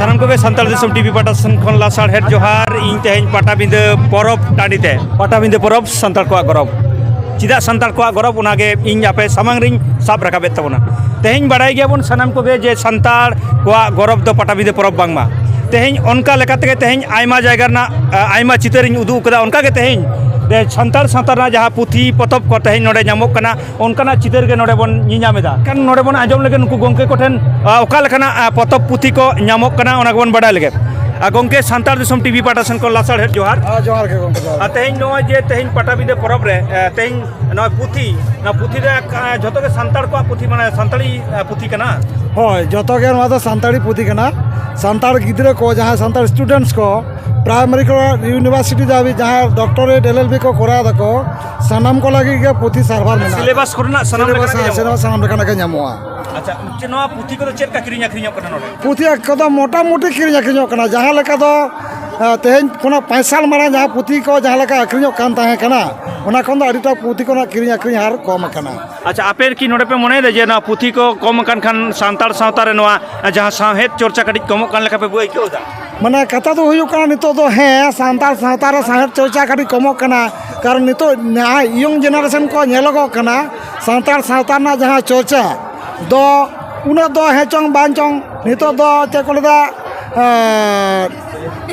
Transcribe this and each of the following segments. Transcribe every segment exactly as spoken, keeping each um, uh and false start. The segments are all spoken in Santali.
ᱥᱟᱱᱟᱢ ᱠᱚᱜᱮ ᱥᱟᱱᱛᱟᱲ ᱫᱤᱥᱚᱢ ᱴᱤᱵᱷᱤ ᱯᱟᱦᱴᱟ ᱥᱮᱱ ᱠᱷᱚᱱ ᱞᱟᱥᱟᱲᱦᱮᱫ ᱡᱚᱦᱟᱨ᱾ ᱤᱧ ᱛᱮᱦᱮᱧ ᱯᱟᱴᱟᱵᱤᱸᱫᱟᱹ ᱯᱚᱨᱚᱵᱽ ᱴᱟᱺᱰᱤ ᱛᱮ, ᱯᱟᱴᱟᱵᱤᱸᱫᱟᱹ ᱯᱚᱨᱚᱵᱽ ᱥᱟᱱᱛᱟᱲ ᱠᱚᱣᱟᱜ ᱜᱚᱨᱚᱵᱽ᱾ ᱪᱮᱫᱟᱜ ᱥᱟᱱᱛᱟᱲ ᱠᱚᱣᱟᱜ ᱜᱚᱨᱚᱵᱽ, ᱚᱱᱟᱜᱮ ᱤᱧ ᱟᱯᱮ ᱥᱟᱢᱟᱝ ᱨᱤᱧ ᱥᱟᱵ ᱨᱟᱠᱟᱵᱮᱫ ᱛᱟᱵᱚᱱᱟ᱾ ᱛᱮᱦᱮᱧ ᱵᱟᱲᱟᱭ ᱜᱮᱭᱟᱵᱚᱱ ᱥᱟᱱᱟᱢ ᱠᱚᱜᱮ ᱡᱮ ᱥᱟᱱᱛᱟᱲ ᱠᱚᱣᱟᱜ ᱜᱚᱨᱚᱵᱽ ᱫᱚ ᱯᱟᱴᱟᱵᱤᱸᱫᱟᱹ ᱯᱚᱨᱚᱵᱽ ᱵᱟᱝᱢᱟ᱾ ᱛᱮᱦᱮᱧ ᱚᱱᱠᱟ ᱞᱮᱠᱟ ᱛᱮᱜᱮ ᱛᱮᱦᱮᱧ ᱟᱭᱢᱟ ᱡᱟᱭᱜᱟ ᱨᱮᱱᱟᱜ, ᱟ, ᱟᱭᱢᱟ ᱪᱤᱛᱟᱹᱨᱤᱧ ᱩᱫᱩᱜ ᱟᱠᱟᱫᱟ᱾ ᱚᱱᱠᱟᱜᱮ ᱛᱮᱦᱮᱧ ᱥᱟᱱᱛᱟᱲ ᱥᱟᱶᱛᱟ ᱨᱮᱱᱟᱜ ᱡᱟᱦᱟᱸ ᱯᱩᱛᱷᱤ ᱯᱚᱛᱚᱵ ᱠᱚ ᱛᱮᱦᱮᱧ ᱱᱚᱰᱮ ᱧᱟᱢᱚᱜ ᱠᱟᱱᱟ, ᱚᱱᱠᱟᱱᱟᱜ ᱪᱤᱛᱟᱹᱨ ᱜᱮ ᱱᱚᱰᱮ ᱵᱚᱱ ᱧᱮᱧᱟᱢ ᱮᱫᱟ᱾ ᱠᱷᱟᱱ ᱱᱚᱰᱮ ᱵᱚᱱ ᱟᱸᱡᱚᱢ ᱞᱮᱜᱮ ᱱᱩᱠᱩ ᱜᱚᱢᱠᱮ ᱠᱚᱴᱷᱮᱱ, ᱟ, ᱚᱠᱟ ᱞᱮᱠᱟᱱᱟᱜ, ᱟ, ᱯᱚᱛᱚᱵ ᱯᱩᱛᱷᱤ ᱠᱚ ᱧᱟᱢᱚᱜ ᱠᱟᱱᱟ, ᱚᱱᱟ ᱜᱮᱵᱚᱱ ᱵᱟᱰᱟᱭ ᱞᱮᱜᱮ᱾ ᱟ, ᱜᱚᱢᱠᱮ, ᱥᱟᱱᱛᱟᱲ ᱫᱤᱥᱚᱢ ᱴᱤᱵᱷᱤ ᱯᱟᱦᱴᱟ ᱥᱮᱱ ᱠᱷᱚᱱ ᱞᱟᱥᱟᱲᱦᱮᱫ ᱡᱚᱦᱟᱨ᱾ ᱦᱮᱸ, ᱡᱚᱦᱟᱨ ᱜᱮ ᱜᱚᱢᱠᱮ, ᱡᱚᱦᱟᱨ᱾ ᱟᱨ ᱛᱮᱦᱮᱧ ᱱᱚᱜᱼᱚᱭ ᱡᱮ ᱛᱮᱦᱮᱧ ᱯᱟᱴᱟᱵᱤᱸᱫᱟᱹ ᱯᱚᱨᱚᱵᱽ ᱨᱮ, ᱮ, ᱛᱮᱦᱮᱧ ᱱᱚᱣᱟ ᱯᱩᱛᱷᱤ, ᱱᱚᱣᱟ ᱯᱩᱛᱷᱤ ᱫᱚ ᱮᱠ-, ᱮ, ᱡᱷᱚᱛᱚ ᱜᱮ ᱥᱟᱱᱛᱟᱲ ᱠᱚᱣᱟᱜ ᱯᱩᱛᱷᱤ, ᱢᱟᱱᱮ ᱥᱟᱱᱛᱟᱲᱤ, ᱮ, ᱯᱩᱛᱷᱤ ᱠᱟᱱᱟ? ᱦᱳᱭ, ᱡᱚᱛᱚ ᱜᱮ ᱱᱚᱣᱟ ᱫᱚ ᱥᱟᱱᱛᱟᱲᱤ ᱯᱩᱛᱷᱤ ᱠᱟᱱᱟ᱾ ᱥᱟᱱᱛᱟᱲ ᱜᱤᱫᱽᱨᱟᱹ ᱠᱚ, ᱡᱟᱦᱟᱸᱭ ᱥᱟᱱᱛᱟᱲ students ᱠᱚ, primary ᱠᱷᱚᱱᱟᱜ university ᱫᱷᱟᱹᱵᱤᱡ ᱡᱟᱦᱟᱸᱭ doctorate, L L B ᱠᱚ ᱠᱚᱨᱟᱣ ᱫᱟᱠᱚ, ᱥᱟᱱᱟᱢ ᱠᱚ ᱞᱟᱹᱜᱤᱫ ᱜᱮ ᱯᱩᱛᱷᱤ ᱥᱟᱨᱵᱷᱟᱨ ᱢᱮᱱᱟᱜᱼᱟ᱾ Syllabus ᱠᱚᱨᱮᱱᱟᱜ ᱥᱟᱱᱟᱢ syllabus, ᱞᱮᱠᱟᱱᱟᱜ ᱜᱮ ᱦᱮᱸ, ᱧᱟᱢᱚᱜᱼᱟ᱾ Syllabus ᱥᱟᱱᱟᱢ ᱞᱮᱠᱟᱱᱟᱜ ᱜᱮ ᱧᱟᱢᱚᱜᱼᱟ᱾ ᱟᱪᱪᱷᱟ, ᱪᱮᱫ ᱱᱚᱣᱟ ᱯᱩᱛᱷᱤ ᱠᱚᱫᱚ ᱪᱮᱫ ᱞᱮᱠᱟ ᱠᱤᱨᱤᱧ ᱟᱹᱠᱷᱨᱤᱧᱚᱜ ᱠᱟᱱᱟ ᱱᱚᱰᱮ? ᱯᱩᱛᱷᱤ ᱠᱚᱫᱚ ᱢᱚᱴᱟᱢᱩᱴᱤ ᱠᱤᱨᱤᱧ ᱟᱹᱠᱷᱨᱤᱧᱚᱜ ᱠᱟᱱᱟ, ᱡᱟᱦᱟᱸ ᱞᱮᱠᱟ ᱫᱚ, ᱮ, ᱛᱮᱦᱮᱧ ᱠᱷᱚᱱᱟᱜ ᱯᱟᱸᱪ ᱥᱟᱞ ᱢᱟᱲᱟᱝ ᱡᱟᱦᱟᱸ ᱯᱩᱛᱷᱤ ᱠᱚ ᱡᱟᱦᱟᱸ ᱞᱮᱠᱟ ᱟᱹᱠᱷᱨᱤᱧᱚᱜ ᱠᱟᱱ ᱛᱟᱦᱮᱸ ᱠᱟᱱᱟ, ᱚᱱᱟ ᱠᱷᱚᱱ ᱫᱚ ᱟᱹᱰᱤᱴᱟ ᱯᱩᱛᱷᱤ ᱠᱚᱨᱮᱱᱟᱜ ᱠᱤᱨᱤᱧ ᱟᱹᱠᱷᱨᱤᱧ ᱦᱟᱨ ᱠᱚᱢ ᱟᱠᱟᱱᱟ᱾ ᱟᱪᱪᱷᱟ, ᱟᱯᱮ ᱠᱤ ᱱᱚᱰᱮ ᱯᱮ ᱢᱚᱱᱮᱭᱮᱫᱟ ᱡᱮ ᱱᱚᱣᱟ ᱯᱩᱛᱷᱤ ᱠᱚ ᱠᱚᱢ ᱟᱠᱟᱱ ᱠᱷᱟᱱ ᱥᱟᱱᱛᱟᱲ ᱥᱟᱶᱛᱟ ᱨᱮ ᱱᱚᱣᱟ ᱡᱟᱦᱟᱸ ᱥᱟᱶᱦᱮᱫ ᱪᱚᱨᱪᱟ ᱠᱟᱹᱴᱤᱡ ᱠᱚᱢᱚᱜ ᱠᱟᱱ ᱞᱮᱠᱟ ᱯᱮ ᱟᱹᱭᱠᱟᱹᱣ ᱮᱫᱟ? ᱢᱟᱱᱮ, ᱠᱟᱛᱷᱟ ᱫᱚ ᱦᱩᱭᱩᱜ ᱠᱟᱱᱟ, ᱱᱤᱛᱚᱜ ᱫᱚ ᱦᱮᱸ, ᱥᱟᱱᱛᱟᱲ ᱥᱟᱶᱛᱟ ᱨᱮ ᱥᱟᱶᱦᱮᱫ ᱪᱚᱨᱪᱟ ᱠᱟᱹᱴᱤᱡ ᱠᱚᱢᱚᱜ ᱠᱟᱱᱟ, ᱠᱟᱨᱚᱱ ᱱᱤᱛᱚᱜ ᱱᱟᱦᱟᱜ young generation ᱠᱚ ᱧᱮᱞᱚᱜᱚᱜ ᱠᱟᱱᱟ, ᱥᱟᱱᱛᱟᱲ ᱥᱟᱶᱛᱟ ᱨᱮᱱᱟᱜ ᱡᱟᱦᱟᱸ ᱪᱚᱨᱪᱟ ᱫᱚ ᱩᱱᱟᱹᱜ ᱫᱚ ᱦᱮᱸ ᱪᱚᱝ ᱵᱟᱝ ᱪᱚᱝ, ᱱᱤᱛᱚᱜ ᱫᱚ ᱪᱮᱫ ᱠᱚ ᱞᱟᱹᱭᱫᱟ, ᱮᱸ,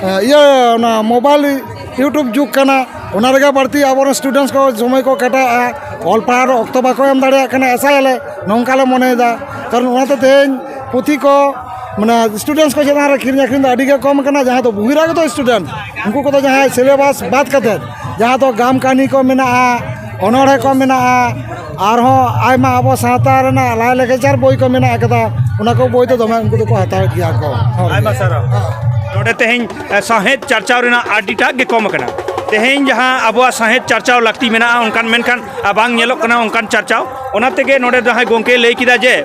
ᱮᱸ, ᱤᱭᱟᱹ, ᱚᱱᱟ mobile YouTube ᱡᱩᱜᱽ ᱠᱟᱱᱟ, ᱚᱱᱟ ᱨᱮᱜᱮ ᱵᱟᱹᱲᱛᱤ ᱟᱵᱚᱨᱮᱱ students ᱠᱚ ᱥᱚᱢᱚᱭ ᱠᱚ ᱠᱟᱴᱟᱣᱮᱫᱼᱟ, ᱚᱞ ᱯᱟᱲᱦᱟᱣ ᱨᱮ ᱚᱠᱛᱚ ᱵᱟᱠᱚ ᱮᱢ ᱫᱟᱲᱮᱭᱟᱜ ᱠᱟᱱᱟ᱾ ᱮᱥᱟᱭᱟᱞᱮ, ᱱᱚᱝᱠᱟ ᱞᱮ ᱢᱚᱱᱮᱭᱮᱫᱟ, ᱠᱟᱨᱚᱱ ᱚᱱᱟᱛᱮ ᱛᱮᱦᱮᱧ ᱯᱩᱛᱷᱤ ᱠᱚ, ᱢᱟᱱᱮ, students ᱠᱚ ᱪᱮᱛᱟᱱ ᱨᱮ ᱠᱤᱨᱤᱧ ᱟᱹᱠᱷᱨᱤᱧ ᱫᱚ ᱟᱹᱰᱤ ᱜᱮ ᱠᱚᱢ ᱟᱠᱟᱱᱟ᱾ ᱡᱟᱦᱟᱸᱭ ᱫᱚ ᱵᱚᱦᱤᱨᱟᱜᱚᱛᱚ student, ᱩᱱᱠᱩ ᱠᱚᱫᱚ ᱡᱟᱦᱟᱸᱭ syllabus ᱵᱟᱫ ᱠᱟᱛᱮᱫ, ᱡᱟᱦᱟᱸ ᱫᱚ ᱜᱟᱢ ᱠᱟᱹᱦᱱᱤ ᱠᱚ ᱢᱮᱱᱟᱜᱼᱟ, ᱚᱱᱚᱬᱦᱮ ᱠᱚ ᱢᱮᱱᱟᱜᱼᱟ, ᱟᱨᱦᱚᱸ ᱟᱭᱢᱟ ᱟᱵᱚ ᱥᱟᱶᱛᱟ ᱨᱮᱱᱟᱜ ᱞᱟᱭᱼᱞᱟᱠᱪᱟᱨ ᱵᱳᱭ ᱠᱚ ᱢᱮᱱᱟᱜ ᱟᱠᱟᱫᱟ, ᱚᱱᱟ ᱠᱚ ᱵᱳᱭ ᱫᱚ ᱫᱚᱢᱮ ᱩᱱᱠᱩ ᱫᱚᱠᱚ ᱦᱟᱛᱟᱣᱮᱫ ᱜᱮᱭᱟ ᱠᱚ᱾ ᱦᱳᱭ᱾ ᱟᱭᱢᱟ ᱥᱟᱨᱦᱟᱣ᱾ ᱦᱮᱸ᱾ ᱱᱚᱰᱮ ᱛᱮᱦᱮᱧ, ᱮ, ᱥᱟᱶᱦᱮᱫ ᱪᱟᱨᱪᱟᱣ ᱨᱮᱱᱟᱜ ᱟᱹᱰᱤᱴᱟᱜ ᱜᱮ ᱠᱚᱢ ᱟᱠᱟᱱᱟ᱾ ᱛᱮᱦᱮᱧ ᱡᱟᱦᱟᱸ ᱟᱵᱚᱣᱟᱜ ᱥᱟᱶᱦᱮᱫ ᱪᱟᱨᱪᱟᱣ ᱞᱟᱹᱠᱛᱤ ᱢᱮᱱᱟᱜᱼᱟ, ᱚᱱᱠᱟᱱ, ᱢᱮᱱᱠᱷᱟᱱ, ᱟ, ᱵᱟᱝ ᱧᱮᱞᱚᱜ ᱠᱟᱱᱟ ᱚᱱᱠᱟᱱ ᱪᱟᱨᱪᱟᱣ᱾ ᱚᱱᱟ ᱛᱮᱜᱮ ᱱᱚᱰᱮ ᱡᱟᱦᱟᱸᱭ ᱜᱚᱢᱠᱮᱭ ᱞᱟᱹᱭ ᱠᱮᱫᱟ ᱡᱮ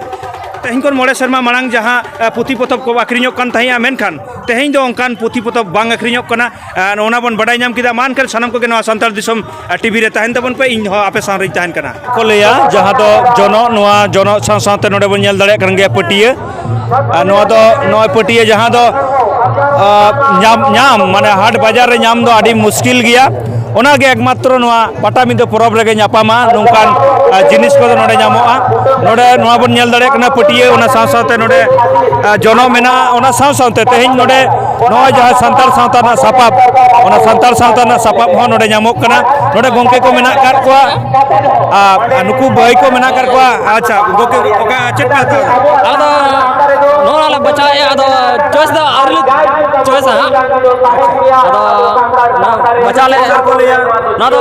ᱛᱮᱦᱮᱧ ᱠᱷᱚᱱ ᱢᱚᱬᱮ ᱥᱮᱨᱢᱟ ᱢᱟᱲᱟᱝ ᱡᱟᱦᱟᱸ ᱮ, ᱯᱩᱛᱷᱤ ᱯᱚᱛᱚᱵ ᱠᱚ ᱟᱹᱠᱷᱨᱤᱧᱚᱜ ᱠᱟᱱ ᱛᱟᱦᱮᱸᱜᱼᱟ, ᱢᱮᱱᱠᱷᱟᱱ ᱛᱮᱦᱮᱧ ᱫᱚ ᱚᱱᱠᱟᱱ ᱯᱩᱛᱷᱤ ᱯᱚᱛᱚᱵ ᱵᱟᱝ ᱟᱹᱠᱷᱨᱤᱧᱚᱜ ᱠᱟᱱᱟ᱾ ᱮ, ᱚᱱᱟ ᱵᱚᱱ ᱵᱟᱰᱟᱭ ᱧᱟᱢ ᱠᱮᱫᱟ᱾ ᱢᱟ ᱮᱱᱠᱷᱟᱱ ᱥᱟᱱᱟᱢ ᱠᱚᱜᱮ ᱱᱚᱣᱟ ᱥᱟᱱᱛᱟᱲ ᱫᱤᱥᱚᱢ ᱮ, ᱴᱤᱵᱷᱤ ᱨᱮ ᱛᱟᱦᱮᱱ ᱛᱟᱵᱚᱱ ᱯᱮ, ᱤᱧ ᱦᱚᱸ ᱟᱯᱮ ᱥᱟᱶ ᱨᱤᱧ ᱛᱟᱦᱮᱱ ᱠᱟᱱᱟ᱾ ᱠᱚ ᱞᱟᱹᱭᱟ, ᱡᱟᱦᱟᱸ ᱫᱚ ᱡᱚᱱᱚᱜ, ᱱᱚᱣᱟ ᱡᱚᱱᱚᱜ ᱥᱟᱶ ᱥᱟᱶᱛᱮ ᱱᱚᱰᱮ ᱵᱚᱱ ᱧᱮᱞ ᱫᱟᱲᱮᱭᱟᱜ ᱠᱟᱱ ᱜᱮᱭᱟ ᱯᱟᱹᱴᱭᱟᱹ᱾ ᱟᱨ ᱱᱚᱣᱟ ᱫᱚ ᱱᱚᱜᱼᱚᱭ ᱯᱟᱹᱴᱭᱟᱹ ᱡᱟᱦᱟᱸ ᱫᱚ, ᱟ, ᱧᱟᱢ, ᱧᱟᱢ, ᱢᱟᱱᱮ ᱦᱟᱴ ᱵᱟᱡᱟᱨ ᱨᱮ ᱧᱟᱢ ᱫᱚ ᱟᱹᱰᱤ ᱢᱩᱥᱠᱤᱞ ᱜᱮᱭᱟ᱾ ᱚᱱᱟᱜᱮ ᱮᱠᱢᱟᱛᱨᱚ ᱱᱚᱣᱟ ᱯᱟᱴᱟᱵᱤᱸᱫᱟᱹ ᱯᱚᱨᱚᱵᱽ ᱨᱮᱜᱮ ᱧᱟᱯᱟᱢᱟ, ᱱᱚᱝᱠᱟᱱ, ᱟ, ᱡᱤᱱᱤᱥ ᱠᱚᱫᱚ ᱱᱚᱰᱮ ᱧᱟᱢᱚᱜᱼᱟ᱾ ᱱᱚᱰᱮ ᱱᱚᱣᱟ ᱵᱚᱱ ᱧᱮᱞ ᱫᱟᱲᱮᱭᱟᱜ ᱠᱟᱱᱟ ᱯᱟᱹᱴᱭᱟᱹ, ᱚᱱᱟ ᱥᱟᱶ ᱥᱟᱶᱛᱮ ᱱᱚᱰᱮ, ᱟ, ᱡᱚᱱᱚᱜ ᱢᱮᱱᱟᱜᱼᱟ᱾ ᱚᱱᱟ ᱥᱟᱶ ᱥᱟᱶᱛᱮ ᱛᱮᱦᱮᱧ ᱱᱚᱰᱮ ᱱᱚᱜᱼᱚᱭ ᱡᱟᱦᱟᱸ ᱥᱟᱱᱛᱟᱲ ᱥᱟᱶᱛᱟ ᱨᱮᱱᱟᱜ ᱥᱟᱯᱟᱵ, ᱚᱱᱟ ᱥᱟᱱᱛᱟᱲ ᱥᱟᱶᱛᱟ ᱨᱮᱱᱟᱜ ᱥᱟᱯᱟᱵ ᱦᱚᱸ ᱱᱚᱰᱮ ᱧᱟᱢᱚᱜ ᱠᱟᱱᱟ᱾ ᱱᱚᱰᱮ ᱜᱚᱢᱠᱮ ᱠᱚ ᱢᱮᱱᱟᱜ ᱟᱠᱟᱫ ᱠᱚᱣᱟ, ᱟᱨ ᱱᱩᱠᱩ ᱵᱷᱟᱹᱭ ᱠᱚ ᱢᱮᱱᱟᱜ ᱟᱠᱟᱫ ᱠᱚᱣᱟ᱾ ᱟᱪᱪᱷᱟ, ᱜᱚᱢᱠᱮ, ᱚᱠᱟ ᱪᱮᱫ ᱯᱮ ᱦᱟᱛᱟᱣ ᱮᱫᱟ? ᱟᱞᱮ ᱫᱚ ᱱᱚᱣᱟ ᱞᱮ ᱵᱟᱪᱷᱟᱣᱮᱫᱼᱟ, ᱟᱫᱚ choice ᱫᱚ ᱟᱹᱣᱨᱤ ᱞᱮ choice ᱟ ᱦᱟᱸᱜ᱾ ᱟᱫᱚ ᱱᱚᱣᱟ ᱵᱟᱪᱷᱟᱣ ᱞᱮ, ᱪᱮᱫ ᱠᱚ ᱞᱟᱹᱭᱟ? ᱱᱚᱣᱟ ᱫᱚ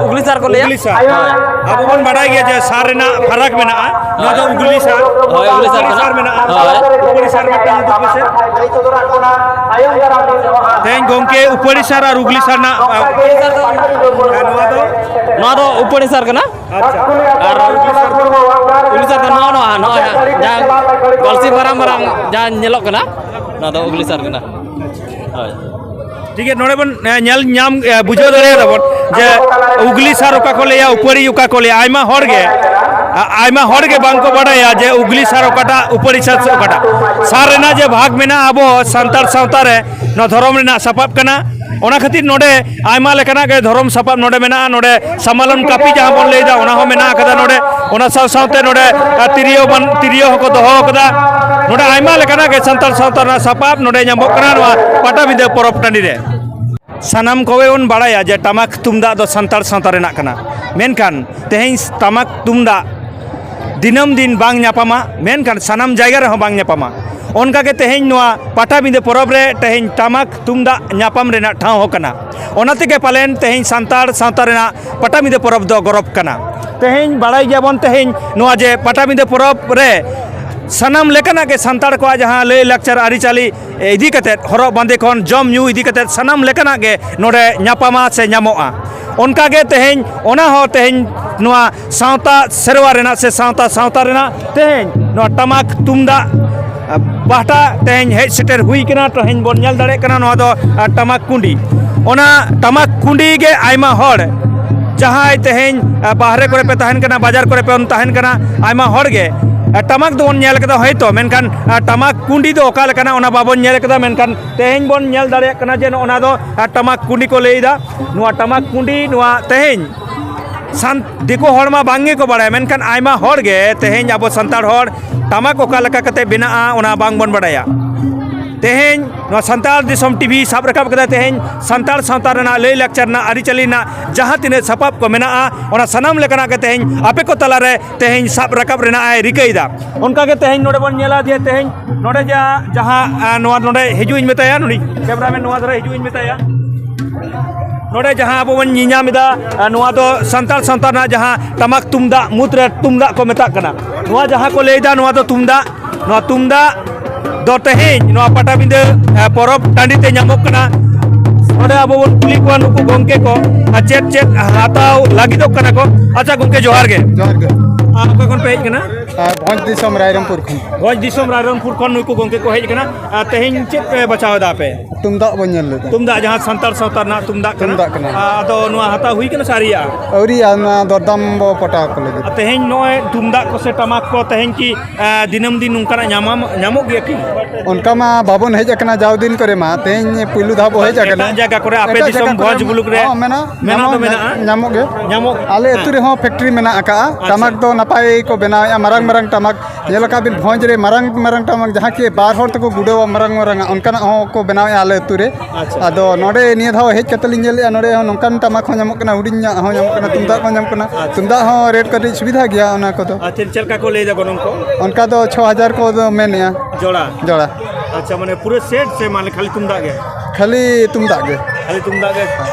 ᱩᱜᱽᱞᱤ ᱥᱟᱨ ᱠᱚ ᱞᱟᱹᱭᱟ᱾ ᱩᱜᱽᱞᱤ ᱥᱟᱨ᱾ ᱦᱳᱭ᱾ ᱟᱵᱚ ᱵᱚᱱ ᱵᱟᱰᱟᱭ ᱜᱮᱭᱟ ᱡᱮ ᱥᱟᱨ ᱨᱮᱱᱟᱜ ᱯᱷᱟᱨᱟᱠ ᱢᱮᱱᱟᱜᱼᱟ᱾ ᱱᱚᱣᱟ ᱫᱚ ᱩᱜᱽᱞᱤ ᱥᱟᱨ᱾ ᱦᱳᱭ, ᱩᱜᱽᱞᱤ ᱥᱟᱨ ᱩᱯᱟᱹᱲᱤ ᱠᱟᱱᱟ᱾ ᱥᱟᱨ ᱢᱮᱱᱟᱜᱼᱟ᱾ ᱦᱳᱭ᱾ ᱩᱯᱟᱹᱲᱤ ᱥᱟᱨ ᱢᱤᱫᱴᱟᱝ ᱩᱫᱩᱜ ᱢᱮᱥᱮ᱾ ᱛᱮᱦᱮᱧ ᱜᱚᱢᱠᱮ, ᱩᱯᱟᱹᱲᱤ ᱥᱟᱨ ᱟᱨ ᱩᱜᱽᱞᱤ ᱥᱟᱨ ᱨᱮᱱᱟᱜ, ᱟ, ᱱᱚᱣᱟ ᱫᱚ? ᱱᱚᱣᱟ ᱫᱚ ᱩᱯᱟᱹᱲᱤ ᱥᱟᱨ ᱠᱟᱱᱟ᱾ ᱟᱪᱪᱷᱟ᱾ ᱟᱨ ᱩᱜᱽᱞᱤ ᱥᱟᱨ ᱫᱚ ᱱᱚᱜᱼᱚ ᱱᱚᱣᱟ, ᱱᱚᱜᱼᱚᱭ ᱦᱟᱸᱜ ᱡᱟᱦᱟᱸ ᱜᱚᱞᱥᱤ ᱢᱟᱨᱟᱝ ᱢᱟᱨᱟᱝ ᱡᱟᱦᱟᱸ ᱧᱮᱞᱚᱜ ᱠᱟᱱᱟ, ᱱᱚᱣᱟ ᱫᱚ ᱩᱜᱽᱞᱤ ᱥᱟᱨ ᱠᱟᱱᱟ᱾ ᱦᱳᱭ᱾ ᱴᱷᱤᱠ ᱜᱮᱭᱟ, ᱱᱚᱰᱮ ᱵᱚᱱ, ᱮ, ᱧᱮᱞ ᱧᱟᱢ, ᱮ, ᱵᱩᱡᱷᱟᱹᱣ ᱫᱟᱲᱮᱭᱟᱫᱟ ᱵᱚᱱ ᱡᱮ ᱩᱜᱽᱞᱤ ᱥᱟᱨ ᱚᱠᱟ ᱠᱚ ᱞᱟᱹᱭᱟ, ᱩᱯᱟᱹᱲᱤ ᱚᱠᱟ ᱠᱚ ᱞᱟᱹᱭᱟ᱾ ᱟᱭᱢᱟ ᱦᱚᱲ ᱜᱮ, ᱟ-, ᱟᱭᱢᱟ ᱦᱚᱲ ᱜᱮ ᱵᱟᱝ ᱠᱚ ᱵᱟᱰᱟᱭᱟ ᱡᱮ ᱩᱜᱽᱞᱤ ᱥᱟᱨ ᱚᱠᱟᱴᱟᱜ, ᱩᱯᱟᱹᱲᱤ ᱥᱟᱨ ᱥᱮ ᱚᱠᱟᱴᱟᱜ᱾ ᱥᱟᱨ ᱨᱮᱱᱟᱜ ᱡᱮ ᱵᱷᱟᱜᱽ ᱢᱮᱱᱟᱜᱼᱟ ᱟᱵᱚ ᱥᱟᱱᱛᱟᱲ ᱥᱟᱶᱛᱟ ᱨᱮ, ᱱᱚᱣᱟ ᱫᱷᱚᱨᱚᱢ ᱨᱮᱱᱟᱜ ᱥᱟᱯᱟᱵ ᱠᱟᱱᱟ᱾ ᱚᱱᱟ ᱠᱷᱟᱹᱛᱤᱨ ᱱᱚᱰᱮ ᱟᱭᱢᱟ ᱞᱮᱠᱟᱱᱟᱜ ᱜᱮ ᱫᱷᱚᱨᱚᱢ ᱥᱟᱯᱟᱵ ᱱᱚᱰᱮ ᱢᱮᱱᱟᱜᱼᱟ᱾ ᱱᱚᱰᱮ ᱥᱟᱢᱟᱞᱚᱱ ᱠᱟᱹᱯᱤ ᱡᱟᱦᱟᱸ ᱵᱚᱱ ᱞᱟᱹᱭᱫᱟ, ᱚᱱᱟ ᱦᱚᱸ ᱢᱮᱱᱟᱜ ᱟᱠᱟᱫᱟ ᱱᱚᱰᱮ᱾ ᱚᱱᱟ ᱥᱟᱶ ᱥᱟᱶᱛᱮ ᱱᱚᱰᱮ, ᱟ, ᱛᱤᱨᱭᱳ ᱵᱟᱱ-, ᱛᱤᱨᱭᱳ ᱦᱚᱸᱠᱚ ᱫᱚᱦᱚ ᱟᱠᱟᱫᱟ᱾ ᱱᱚᱰᱮ ᱟᱭᱢᱟ ᱞᱮᱠᱟᱱᱟᱜ ᱜᱮ ᱥᱟᱱᱛᱟᱲ ᱥᱟᱶᱛᱟ ᱨᱮᱱᱟᱜ ᱥᱟᱯᱟᱵ ᱱᱚᱰᱮ ᱧᱟᱢᱚᱜ ᱠᱟᱱᱟ ᱱᱚᱣᱟ ᱯᱟᱴᱟᱵᱤᱸᱫᱟᱹ ᱯᱚᱨᱚᱵᱽ ᱴᱟᱺᱰᱤ ᱨᱮ᱾ ᱥᱟᱱᱟᱢ ᱠᱚᱜᱮ ᱵᱚᱱ ᱵᱟᱲᱟᱭᱟ ᱡᱮ ᱴᱟᱢᱟᱠ ᱛᱩᱢᱫᱟᱜ ᱫᱚ ᱥᱟᱱᱛᱟᱲ ᱥᱟᱶᱛᱟ ᱨᱮᱱᱟᱜ ᱠᱟᱱᱟ, ᱢᱮᱱᱠᱷᱟᱱ ᱛᱮᱦᱮᱧ ᱴᱟᱢᱟᱠ ᱛᱩᱢᱫᱟᱜ ᱫᱤᱱᱟᱹᱢ ᱫᱤᱱ ᱵᱟᱝ ᱧᱟᱯᱟᱢᱟ, ᱢᱮᱱᱠᱷᱟᱱ ᱥᱟᱱᱟᱢ ᱡᱟᱭᱜᱟ ᱨᱮᱦᱚᱸ ᱵᱟᱝ ᱧᱟᱯᱟᱢᱟ᱾ ᱚᱱᱠᱟᱜᱮ ᱛᱮᱦᱮᱧ ᱱᱚᱣᱟ ᱯᱟᱴᱟᱵᱤᱸᱫᱟᱹ ᱯᱚᱨᱚᱵᱽ ᱨᱮ ᱛᱮᱦᱮᱧ ᱴᱟᱢᱟᱠ ᱛᱩᱢᱫᱟᱜ ᱧᱟᱯᱟᱢ ᱨᱮᱱᱟᱜ ᱴᱷᱟᱶ ᱦᱚᱸ ᱠᱟᱱᱟ᱾ ᱚᱱᱟ ᱛᱮᱜᱮ ᱯᱟᱞᱮᱱ ᱛᱮᱦᱮᱧ ᱥᱟᱱᱛᱟᱲ ᱥᱟᱶᱛᱟ ᱨᱮᱱᱟᱜ ᱯᱟᱴᱟᱵᱤᱸᱫᱟᱹ ᱯᱚᱨᱚᱵᱽ ᱫᱚ ᱜᱚᱨᱚᱵᱽ ᱠᱟᱱᱟ᱾ ᱛᱮᱦᱮᱧ ᱵᱟᱲᱟᱭ ᱜᱮᱭᱟᱵᱚᱱ, ᱛᱮᱦᱮᱧ ᱱᱚᱣᱟ ᱡᱮ ᱯᱟᱴᱟᱵᱤᱸᱫᱟᱹ ᱯᱚᱨᱚᱵᱽ ᱨᱮ ᱥᱟᱱᱟᱢ ᱞᱮᱠᱟᱱᱟᱜ ᱜᱮ ᱥᱟᱱᱛᱟᱲ ᱠᱚᱣᱟᱜ ᱡᱟᱦᱟᱸ ᱞᱟᱹᱭ ᱞᱟᱠᱪᱟᱨ ᱟᱹᱨᱤᱪᱟᱹᱞᱤ ᱤᱫᱤ ᱠᱟᱛᱮᱫ, ᱦᱚᱨᱚᱜ ᱵᱟᱸᱫᱮ ᱠᱷᱚᱱ ᱡᱚᱢ ᱧᱩ ᱤᱫᱤ ᱠᱟᱛᱮᱫ, ᱥᱟᱱᱟᱢ ᱞᱮᱠᱟᱱᱟᱜ ᱜᱮ ᱱᱚᱰᱮ ᱧᱟᱯᱟᱢᱟ ᱥᱮ ᱧᱟᱢᱚᱜᱼᱟ᱾ ᱚᱱᱠᱟᱜᱮ ᱛᱮᱦᱮᱧ ᱚᱱᱟ ᱦᱚᱸ ᱛᱮᱦᱮᱧ ᱱᱚᱣᱟ ᱥᱟᱶᱛᱟ ᱥᱮᱨᱣᱟ ᱨᱮᱱᱟᱜ ᱥᱮ ᱥᱟᱶᱛᱟ ᱥᱟᱶᱛᱟ ᱨᱮᱱᱟᱜ ᱛᱮᱦᱮᱧ ᱱᱚᱣᱟ ᱴᱟᱢᱟᱠ ᱛᱩᱢᱫᱟᱜ ᱯᱟᱦᱴᱟ ᱛᱮᱦᱮᱧ ᱦᱮᱡ ᱥᱮᱴᱮᱨ ᱦᱩᱭ ᱠᱟᱱᱟ᱾ ᱛᱮᱦᱮᱧ ᱵᱚᱱ ᱧᱮᱞ ᱫᱟᱲᱮᱭᱟᱜ ᱠᱟᱱᱟ ᱱᱚᱣᱟ ᱫᱚ, ᱟᱨ, ᱴᱟᱢᱟᱠ ᱠᱩᱸᱰᱤ᱾ ᱚᱱᱟ ᱴᱟᱢᱟᱠ ᱠᱩᱸᱰᱤ ᱜᱮ ᱟᱭᱢᱟ ᱦᱚᱲ ᱡᱟᱦᱟᱸᱭ ᱛᱮᱦᱮᱧ, ᱟ, ᱵᱟᱦᱨᱮ ᱠᱚᱨᱮ ᱯᱮ ᱛᱟᱦᱮᱱ ᱠᱟᱱᱟ, ᱵᱟᱡᱟᱨ ᱠᱚᱨᱮ ᱯᱮ ᱛᱟᱦᱮᱱ ᱠᱟᱱᱟ, ᱟᱭᱢᱟ ᱦᱚᱲ ᱜᱮ, ᱟ, ᱴᱟᱢᱟᱠ ᱫᱚᱵᱚᱱ ᱧᱮᱞ ᱠᱟᱫᱟ ᱦᱚᱭᱛᱚ, ᱢᱮᱱᱠᱷᱟᱱ, ᱟ, ᱴᱟᱢᱟᱠ ᱠᱩᱸᱰᱤ ᱫᱚ ᱚᱠᱟ ᱞᱮᱠᱟᱱᱟ ᱚᱱᱟ ᱵᱟᱵᱚᱱ ᱧᱮᱞ ᱠᱟᱫᱟ᱾ ᱢᱮᱱᱠᱷᱟᱱ ᱛᱮᱦᱮᱧ ᱵᱚᱱ ᱧᱮᱞ ᱫᱟᱲᱮᱭᱟᱜ ᱠᱟᱱᱟ ᱡᱮ ᱱᱚᱜᱼᱚ ᱱᱟ ᱫᱚ, ᱟ, ᱴᱟᱢᱟᱠ ᱠᱩᱸᱰᱤ ᱠᱚ ᱞᱟᱹᱭᱫᱟ᱾ ᱱᱚᱣᱟ ᱴᱟᱢᱟᱠ ᱠᱩᱸᱰᱤ ᱱᱚᱣᱟ ᱛᱮᱦᱮᱧ ᱥᱟᱱ-, ᱫᱤᱠᱩ ᱦᱚᱲ ᱢᱟ ᱵᱟᱝ ᱜᱮᱠᱚ ᱵᱟᱲᱟᱭᱟ, ᱢᱮᱱᱠᱷᱟᱱ ᱟᱭᱢᱟ ᱦᱚᱲ ᱜᱮ ᱛᱮᱦᱮᱧ ᱟᱵᱚ ᱥᱟᱱᱛᱟᱲ ᱦᱚᱲ ᱴᱟᱢᱟᱠ ᱚᱠᱟ ᱞᱮᱠᱟ ᱠᱟᱛᱮ ᱵᱮᱱᱟᱜᱼᱟ, ᱚᱱᱟ ᱵᱟᱝ ᱵᱚᱱ ᱵᱟᱲᱟᱭᱟ᱾ ᱛᱮᱦᱮᱧ ᱱᱚᱣᱟ ᱥᱟᱱᱛᱟᱲ ᱫᱤᱥᱚᱢ ᱴᱤᱵᱷᱤ ᱥᱟᱵ ᱨᱟᱠᱟᱵ ᱠᱟᱫᱟ, ᱛᱮᱦᱮᱧ ᱥᱟᱱᱛᱟᱲ ᱥᱟᱶᱛᱟ ᱨᱮᱱᱟᱜ ᱞᱟᱹᱭ ᱞᱟᱠᱪᱟᱨ ᱨᱮᱱᱟᱜ ᱟᱹᱨᱤᱪᱟᱹᱞᱤ ᱨᱮᱱᱟᱜ ᱡᱟᱦᱟᱸ ᱛᱤᱱᱟᱹᱜ ᱥᱟᱯᱟᱵ ᱠᱚ ᱢᱮᱱᱟᱜᱼᱟ, ᱚᱱᱟ ᱥᱟᱱᱟᱢ ᱞᱮᱠᱟᱱᱟᱜ ᱜᱮ ᱛᱮᱦᱮᱧ ᱟᱯᱮ ᱠᱚ ᱛᱟᱞᱟᱨᱮ ᱛᱮᱦᱮᱧ ᱥᱟᱵ ᱨᱟᱠᱟᱵ ᱨᱮᱱᱟᱜ ᱮ ᱨᱤᱠᱟᱹᱭᱮᱫᱟ᱾ ᱚᱱᱠᱟᱜᱮ ᱛᱮᱦᱮᱧ ᱱᱚᱰᱮ ᱵᱚᱱ ᱧᱮᱞᱟ ᱡᱮ ᱛᱮᱦᱮᱧ ᱱᱚᱰᱮ ᱡᱟ-, ᱡᱟᱦᱟᱸ, ᱟ, ᱱᱚᱣᱟ ᱱᱚᱰᱮ ᱦᱤᱡᱩᱜ ᱤᱧ ᱢᱮᱛᱟᱭᱟ, ᱱᱩᱭ ᱠᱮᱢᱨᱟᱢᱮᱱ ᱱᱚᱣᱟ ᱫᱷᱟᱨᱮ ᱦᱤᱡᱩᱜ ᱤᱧ ᱢᱮᱛᱟᱭᱟ᱾ ᱱᱚᱰᱮ ᱡᱟᱦᱟᱸ ᱟᱵᱚ ᱵᱚᱱ ᱧᱮᱧᱟᱢ ᱮᱫᱟ, ᱟ, ᱱᱚᱣᱟ ᱫᱚ ᱥᱟᱱᱛᱟᱲ ᱥᱟᱶᱛᱟ ᱨᱮᱱᱟᱜ ᱡᱟᱦᱟᱸ ᱴᱟᱢᱟᱠ ᱛᱩᱢᱫᱟᱜ ᱢᱩᱫᱽᱨᱮ ᱛᱩᱢᱫᱟᱜ ᱠᱚ ᱢᱮᱛᱟᱜ ᱠᱟᱱᱟ᱾ ᱱᱚᱣᱟ ᱡᱟᱦᱟᱸ ᱠᱚ ᱞᱟᱹᱭᱫᱟ, ᱱᱚᱣᱟ ᱫᱚ ᱛᱩᱢᱫᱟᱜ᱾ ᱱᱚᱣᱟ ᱛᱩᱢᱫᱟᱜ ᱫᱚ ᱛᱮᱦᱮᱧ ᱱᱚᱣᱟ ᱯᱟᱴᱟᱵᱤᱸᱫᱟᱹ, ᱟ, ᱯᱚᱨᱚᱵᱽ ᱴᱟᱺᱰᱤ ᱛᱮ ᱧᱟᱢᱚᱜ ᱠᱟᱱᱟ᱾ ᱱᱚᱰᱮ ᱟᱵᱚ ᱵᱚᱱ ᱠᱩᱞᱤ ᱠᱚᱣᱟ ᱱᱩᱠᱩ ᱜᱚᱢᱠᱮ ᱠᱚ, ᱟᱨ ᱪᱮᱫ ᱪᱮᱫ ᱦᱟᱛᱟᱣ ᱞᱟᱹᱜᱤᱫᱚᱜ ᱠᱟᱱᱟ ᱠᱚ᱾ ᱟᱪᱪᱷᱟ ᱜᱚᱢᱠᱮ, ᱡᱚᱦᱟᱨ ᱜᱮ᱾ ᱡᱚᱦᱟᱨ ᱜᱮ᱾ ᱟᱨ ᱚᱠᱟ ᱠᱷᱚᱱ ᱯᱮ ᱦᱮᱡ ᱠᱟᱱᱟ? ᱟᱨ ᱵᱷᱚᱸᱡᱽ ᱫᱤᱥᱚᱢ ᱨᱟᱭᱨᱚᱝᱯᱩᱨ ᱠᱷᱚᱱ᱾ ᱵᱷᱚᱸᱡᱽ ᱫᱤᱥᱚᱢ ᱨᱟᱭᱨᱚᱝᱯᱩᱨ ᱠᱷᱚᱱ ᱱᱩᱠᱩ ᱜᱚᱢᱠᱮ ᱠᱚ ᱦᱮᱡ ᱠᱟᱱᱟ᱾ ᱟᱨ ᱛᱮᱦᱮᱧ ᱪᱮᱫ ᱯᱮ ᱵᱟᱪᱷᱟᱣ ᱮᱫᱟ ᱟᱯᱮ? ᱛᱩᱢᱫᱟᱜ ᱵᱚᱱ ᱧᱮᱞ ᱞᱮᱫᱟ᱾ ᱛᱩᱢᱫᱟᱜ ᱡᱟᱦᱟᱸ ᱥᱟᱱᱛᱟᱲ ᱥᱟᱶᱛᱟ ᱨᱮᱱᱟᱜ ᱛᱩᱢᱫᱟᱜ ᱠᱟᱱᱟ᱾ ᱛᱩᱢᱫᱟᱜ ᱠᱟᱱᱟ᱾ ᱟᱫᱚ ᱱᱚᱣᱟ ᱦᱟᱛᱟᱣ ᱦᱩᱭ ᱠᱟᱱᱟ ᱥᱮ ᱟᱹᱣᱨᱤᱭᱟᱜᱼᱟ? ᱟᱹᱣᱨᱤᱭᱟᱜᱼᱟ, ᱚᱱᱟ ᱫᱚᱨᱫᱟᱢ ᱵᱚ ᱯᱚᱴᱟᱣ ᱟᱠᱚ ᱞᱟᱹᱜᱤᱫ᱾ ᱟᱨ ᱛᱮᱦᱮᱧ ᱱᱚᱜᱼᱚᱭ ᱛᱩᱢᱫᱟᱜ ᱠᱚ ᱥᱮ ᱴᱟᱢᱟᱠ ᱠᱚ ᱛᱮᱦᱮᱧ ᱠᱤ, ᱮ, ᱫᱤᱱᱟᱹᱢ ᱫᱤᱱ ᱱᱚᱝᱠᱟᱱᱟᱜ ᱧᱟᱢᱟᱢ-, ᱧᱟᱢᱚᱜ ᱜᱮᱭᱟ ᱠᱤ? ᱚᱱᱠᱟ ᱢᱟ ᱵᱟᱵᱚᱱ ᱦᱮᱡ ᱟᱠᱟᱱᱟ ᱡᱟᱣ ᱫᱤᱱ ᱠᱚᱨᱮ ᱢᱟ, ᱛᱮᱦᱮᱧ ᱯᱩᱭᱞᱩ ᱫᱷᱟᱣ ᱵᱚ ᱦᱮᱡ ᱟᱠᱟᱱᱟ᱾ ᱮᱴᱟᱜ ᱡᱟᱭᱜᱟ ᱠᱚᱨᱮ ᱟᱯᱮ ᱮᱴᱟᱜ ᱫᱤᱥᱚᱢ ᱡᱟᱭᱜᱟ ᱠᱚᱨᱮ ᱵᱷᱚᱸᱡᱽ ᱢᱩᱞᱩᱠ ᱨᱮ ᱦᱚᱸ ᱢᱮᱱᱟᱜᱼᱟ, ᱢᱮᱱᱟᱜ ᱫᱚ ᱧᱟᱢᱚᱜ, ᱢᱮᱱᱟᱜᱼᱟ? ᱧᱟᱢᱚᱜ ᱜᱮ᱾ ᱧᱟᱢᱚᱜ᱾ ᱟᱞᱮ ᱦᱮᱸ᱾ ᱟᱹᱛᱩ ᱨᱮᱦᱚᱸ ᱯᱷᱮᱠᱴᱨᱤ ᱢᱮᱱᱟᱜ ᱟᱠᱟᱜᱼᱟ᱾ ᱟᱪᱪᱷᱟ᱾ ᱴᱟᱢᱟᱠ ᱫᱚ ᱱᱟᱯᱟᱭ ᱠᱚ ᱵᱮᱱᱟᱣᱮᱫᱼᱟ, ᱢᱟᱨᱟᱝ ᱢᱟᱨᱟᱝ ᱴᱟᱢᱟᱠ᱾ ᱧᱮᱞ ᱟᱠᱟᱫ ᱵᱤᱱ ᱵᱷᱚᱸᱡᱽ ᱨᱮ ᱢᱟᱨᱟᱝ ᱢᱟᱨᱟᱝ ᱴᱟᱢᱟᱠ, ᱡᱟᱦᱟᱸ ᱠᱤ ᱵᱟᱨ ᱦᱚᱲ ᱛᱮᱠᱚ ᱜᱩᱰᱟᱹᱣᱟ, ᱢᱟᱨᱟᱝ ᱢᱟᱨᱟᱝ ᱟᱜ, ᱚᱱᱠᱟᱱᱟᱜ ᱦᱚᱸ ᱠᱚ ᱵᱮᱱᱟᱣᱮᱫᱼᱟ ᱟᱞᱮ ᱟᱹᱛᱩ ᱨᱮ᱾ ᱟᱪᱪᱷᱟ᱾ ᱟᱫᱚ ᱱᱚᱰᱮ ᱱᱤᱭᱟᱹ ᱫᱷᱟᱣ ᱦᱮᱡ ᱠᱟᱛᱮ ᱞᱤᱧ ᱧᱮᱞᱮᱫᱼᱟ, ᱱᱚᱰᱮ ᱦᱚᱸ ᱱᱚᱝᱠᱟᱱ ᱴᱟᱢᱟᱠ ᱦᱚᱸ ᱧᱟᱢᱚᱜ ᱠᱟᱱᱟ, ᱦᱩᱰᱤᱧ ᱧᱚᱜ ᱦᱚᱸ ᱧᱟᱢᱚᱜ ᱠᱟᱱᱟ, ᱛᱩᱢᱫᱟᱜ ᱠᱚ ᱧᱟᱢᱚᱜ ᱠᱟᱱᱟ᱾ ᱟᱪᱪᱷᱟ᱾ ᱛᱩᱢᱫᱟᱜ ᱦᱚᱸ ᱨᱮᱴ ᱠᱟᱹᱴᱤᱡ ᱥᱩᱵᱤᱫᱷᱟ ᱜᱮᱭᱟ ᱚᱱᱟ ᱠᱚᱫᱚ᱾ ᱟᱨ ᱪᱮᱫ, ᱪᱮᱫ ᱞᱮᱠᱟ ᱠᱚ ᱞᱟᱹᱭᱫᱟ ᱜᱚᱱᱚᱝ ᱠᱚ? ᱚᱱᱠᱟ ᱫᱚ ᱪᱷᱚ ᱦᱟᱡᱟᱨ ᱠᱚ ᱫᱚ ᱢᱮᱱᱮᱫᱼᱟ᱾ ᱡᱚᱲᱟ? ᱡᱚᱲᱟ᱾ ᱟᱪᱪᱷᱟ, ᱢᱟᱱᱮ ᱯᱩᱨᱟᱹ ᱥᱮᱴ ᱥᱮ ᱢᱟᱱᱮ ᱠᱷᱟᱹᱞᱤ ᱛᱩᱢᱫᱟᱜ ᱜᱮ? ᱠᱷᱟᱹᱞᱤ ᱛᱩᱢᱫᱟᱜ ᱜᱮ᱾ ᱠᱷᱟᱹᱞᱤ ᱛᱩᱢᱫᱟᱜ ᱜᱮ